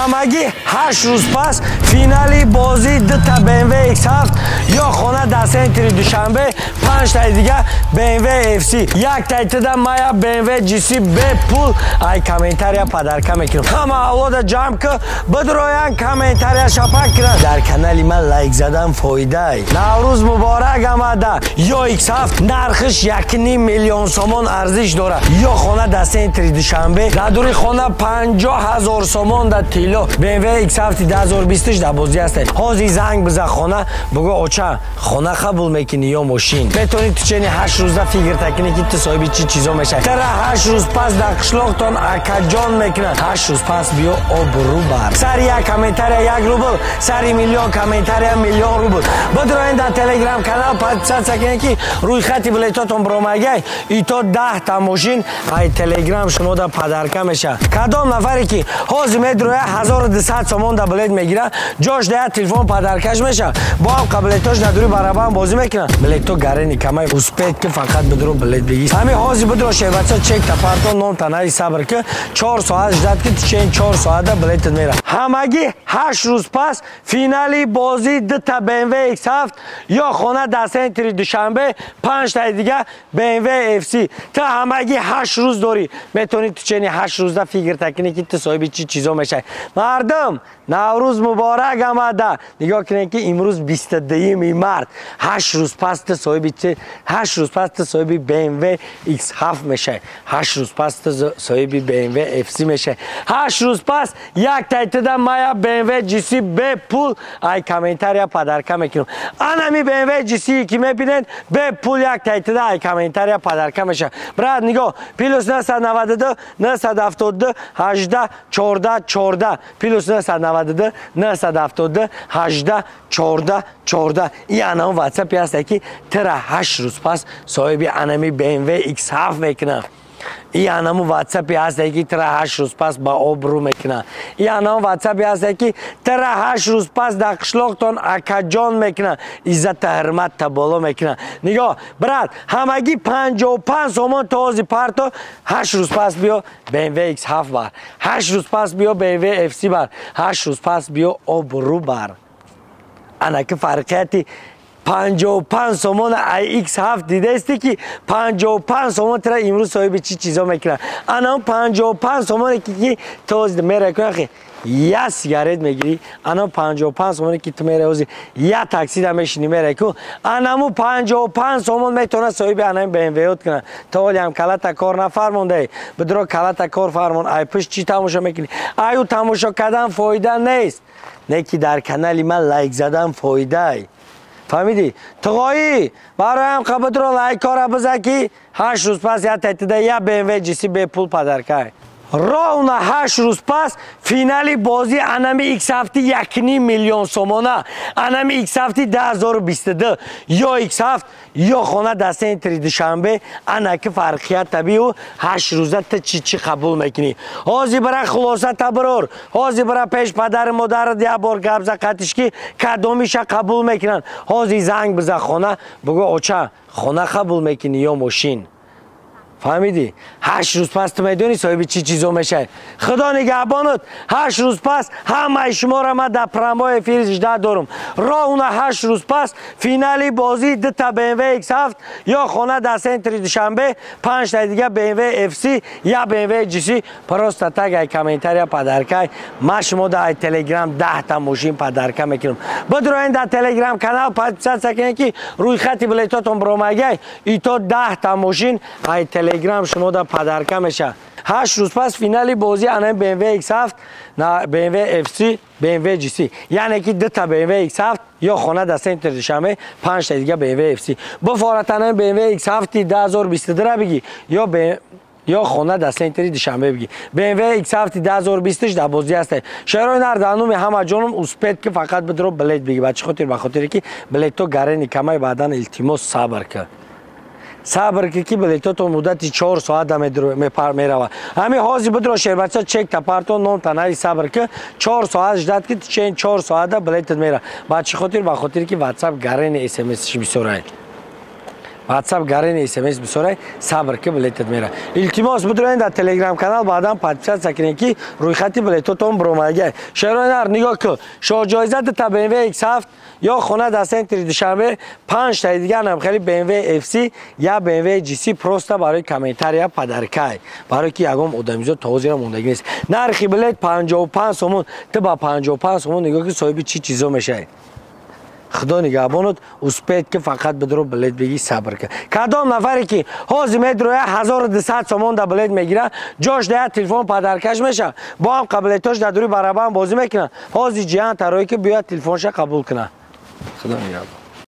Ҳамагӣ 8 рӯз пас финали бозии дута BMW X7 ё хона дар центри Душанбе, панҷтаи дига BMW FC, яктаи тида мая BMW GC бепул ай комментария подарка мекунам. Ҳама авлода ҷамъ ки бидроян, комментария шапак кунанд. Дар канали ман лайк задан фоидай. Наврӯз муборак омада. Ё X7 нархиш 1,5 миллион сомон арзиш дорад, ё хона дар центри Душанбе, дар дури хона 50 000 сомон дар тилло. BMW X7 2020 дар бозӣ ҳастед. Ҳозир занг биза хона, бугӯ: «Оча, хона қабул мекунӣ ё мошин?» Метавонӣ течение 8 рӯза фикр такунӣ, ки ту соҳиби чӣ чизо мешавӣ. Тара 8 рӯз пас дар қишлоқтон акаҷон мекунанд. 8 рӯз пас биё, обрӯ бар. Сари як комментария 1 рубл, сари миллион комментария миллион рубл. Бидроен дар Телеграм канал подписаться кунед, ки рӯйхати билетотон биромагай, ито 10-та мошин ай Телеграм шумо да подарка мешавад. Кадом нафаре ки ҳозир медроя, 1200 сомон да билет мегирад, ҷош да як телефон подаркаш мешавад. Бо ҳам билетош дар дури барабан бозӣ мекунанд. Билето гарени камай, успеть ки, фақат бидро, билет бигир. Ҳамин ҳозир бидро, шевача, чек тапарто, ном танаи, сабр ки, 4 соат ждать ки, течение 4 соата билетат мера. Ҳамагӣ 8 рӯз пас финали бозии дута BMW X7 ё хона дар центри Душанбе, панҷтаи дига BMW FC. Ту ҳамагӣ 8 рӯз дорӣ, метавонӣ течение 8 рӯза фикр такунӣ, ки ту соҳиби чӣ чизо мешавӣ. Мардум, Наврӯз муборак омада. Нигоҳ кунед, ки имрӯз 22-юми март. 8 рӯз пас ту соҳиби чи? 8 рӯз пас ту соҳиби BMW X7 мешавӣ. 8 рӯз пас ту соҳиби BMW FC мешавӣ. 8 рӯз пас як тайтида мая BMW GC бепул ай комментария подарка мекунам. Анами BMW GC ки мебинед, бепул як тайтида ай комментария подарка мешавад. Брат, нигоҳ: +992 972 18 14 14, +992 972 18 14 14. И анам ватсапи ҳасте, ки тира 8 рӯз пас соҳиби анами BMW X7 мекунад. И анаму ватсапи ҳасте, ки тира 8 рӯз пас ба обрӯ мекунад. И анаму ватсапи ҳасте, ки тира 8 рӯз пас дар қишлоқтон акаҷон мекунад, иззата ҳурматта боло мекунад. Нигоҳ, брат, ҳамагӣ 55 сомон то ҳози парто. 8 рӯз пас биё, BMW X7 бар. 8 рӯз пас биё, BMW FC бар. 8 рӯз пас биё, обрӯ бар. Анаки фарқияти 55 сомон ай X7 дидаисте, ки 55 сомон тира имрӯз соҳиби чӣ чизо мекунад. Ана он 55 сомоне ки то меракунахи як сигарет мегирӣ, ана 55 сомоне ки ту мераози як таксида мешинӣ мераку, анаму 55 сомон метавонад соҳиби анами БМВ кунад. То ҳолиам калата кор нафармондаи, бидро, калата кор фармон. Ай пушт чӣ тамошо мекунӣ? Аю тамошо кардан фоида нест, не ки дар канали ман лайк задан фоидай. Фаҳмидӣ, туғоӣ? Бароям қабудро лайкора биза, ки 8 рӯз пас як тайтида як BMW GC бепул подаркай. Ровно 8 рӯз пас финали бозӣ анами X7 1,5 миллион сомона, анами X7 2022, ё X7 ё хона дар центри Душанбе. Анаки фарқият табиу 8 рӯза ту чӣ чӣ қабул мекунӣ? Ҳозир бара, хулоса таброр. Ҳозир бара, пеш падари модарат як бор гап за қатиш, ки кадомиша қабул мекунанд. Ҳозир занг биза хона, бугӯ: «Оча, хона қабул мекунӣ ё мошин?» Фаҳмидӣ? 8 рӯз пас ту медонӣ соҳиби чӣ чизо мешавӣ. Худо нигаҳбонот. 8 рӯз пас ҳамаи шуморо ман дар прямой эфир ждать дорум. Ровно 8 рӯз пас финали бозии дута BMW X7 ё хона дар центри Душанбе, панҷтаи дига BMW FC, як BMW GC. Просто так ай комментария подаркай. Ман шумо дар ай Телеграм 10-та мошин подарка мекунам. Бидроен дар Телеграм канал подписаться кунед, ки рӯйхати билетотон биромагай, ито 10-та мошин ай Телеграм шумо да подарка меша. 8 рӯз пас финали бозӣ ана BMW X7 на BMW FC, BMW GC, яъне ки дута BMW X7 ё хона дар центри Душанбе, панҷта дига BMW FC. Бифорат, ана BMW X7 2022 бигӣ ё хона дар центри Душанбе бигӣ. BMW X7 2020 дар бозӣ ҳасте. Шерои нар, дар номи ҳама ҷонум, успеть ки, фақат бидро, билет бигӣ. Ба чӣ хотир? Ба хотире ки билетто гарени камай. Баъдан, илтимос, сабр кар, сабр ки, билетото муддати 4 соата мерава. Ҳамин ҳозир бидро, шербача, чек тапарто, ном танаи, сабр ки, 4 соат ждать ки, течение 4 соата билетат мера. Ба чӣ хотир? Ба хотире ки Ватсап гарени смсш бисёрай. WhatsApp гарени СМС бисёрай, сабр ки, билетат мера. Илтимос, бидроен дар Телеграм канал, баъдан подписаться кунед, ки рӯйхати билетотон биромадагай. Шерои нар, нигоҳ кун: шоҳҷоиза дута BMW X7 ё хона дар центри Душанбе, панҷтаи дигарам хеле BMW FC я BMW GC, просто барои комментария подаркай, барои ки ягон одамизод то ҳозира мондагӣ нест. Нархи билет 55 сомон. Ту ба 55 сомон, нигоҳ ки, соҳиби чӣ чизо мешавӣ. Худо нигаҳбонот, успеть ки, фақат бидро, билет бигӣ, сабр ки. Кадом нафаре ки ҳозир медроя, 1200 сомон да билет мегира, ҷош да телефон подаркаш меша. Бо ҳам қабилетош дар дури барабан бозӣ мекунад. Ҳозир ҷиҳан тарои ки биёяд, телефонша қабул кунад. Худо нигаҳбон.